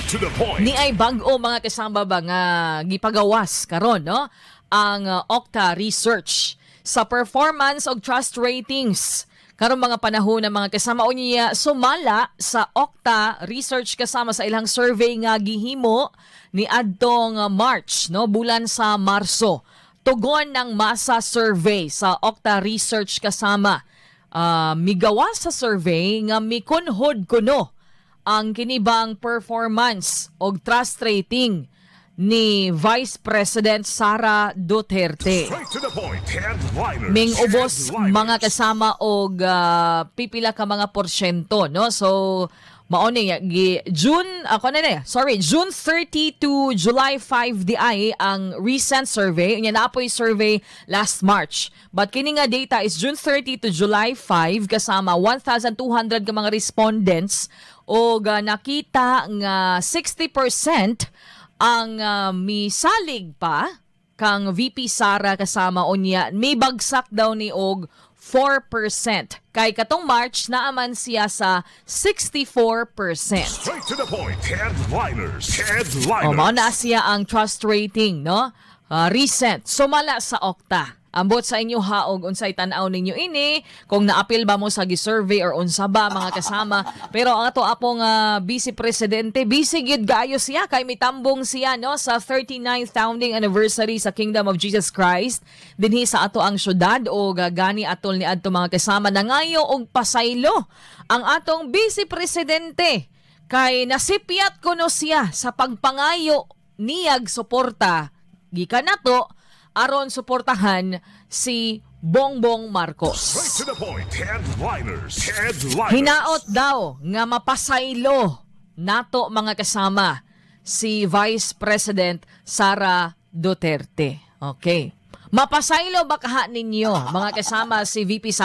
To the point. Ni ay bag-o, mga kasama ba, nga gipagawas karon, no, ang Octa Research sa performance og trust ratings karong mga panahon ng, mga kasama. Unya sumala sa Octa Research, kasama, sa ilang survey nga gihimo ni adtong March, no, bulan sa Marso. Tugon ng masa survey sa Octa Research, kasama, migawas sa survey nga mikunhod kuno ang kinibang performance og trust rating ni Vice President Sara Duterte. Straight to the point. Headliners. Ming ubos Headliners. mga kasama, og pipila ka mga porsyento, no? So mao ni gi June ako na na, sorry, June 30 to July 5 di ay ang recent survey. Unya naa poy survey last March, but kini nga data is June 30 to July 5, kasama. 1,200 ka mga respondents og nakita nga 60% ang misalig pa kang VP Sara, kasama. Unya may bagsak daw ni og 4% kay katong March naaman siya sa 64%. Straight to the point. Headliners. Headliners. O, mao na siya ang trust rating, no? Recent sumala sa Octa. Ambot sa inyo ha og unsay tan-aw ninyo ini, kung naapil ba mo sa gi-survey or unsa ba, mga kasama. Pero ang ato apong vice presidente, busy gyud gaayo siya kay mitambong siya, no, sa 39th founding anniversary sa Kingdom of Jesus Christ dinhi sa ato ang syudad o gani atol ni adto, mga kasama. Nangayo og pasaylo ang atong vice presidente kay nasipyat kuno siya sa pagpangayo niyag suporta gikan nato aron suportahan si Bongbong Marcos. Straight to the point. Headliners. Headliners. Hinaot daw nga mapasaylo nato, mga kasama, si Vice President Sara Duterte. Okay. Mapasaylo ba kaha ninyo, mga kasama, si VP Sara?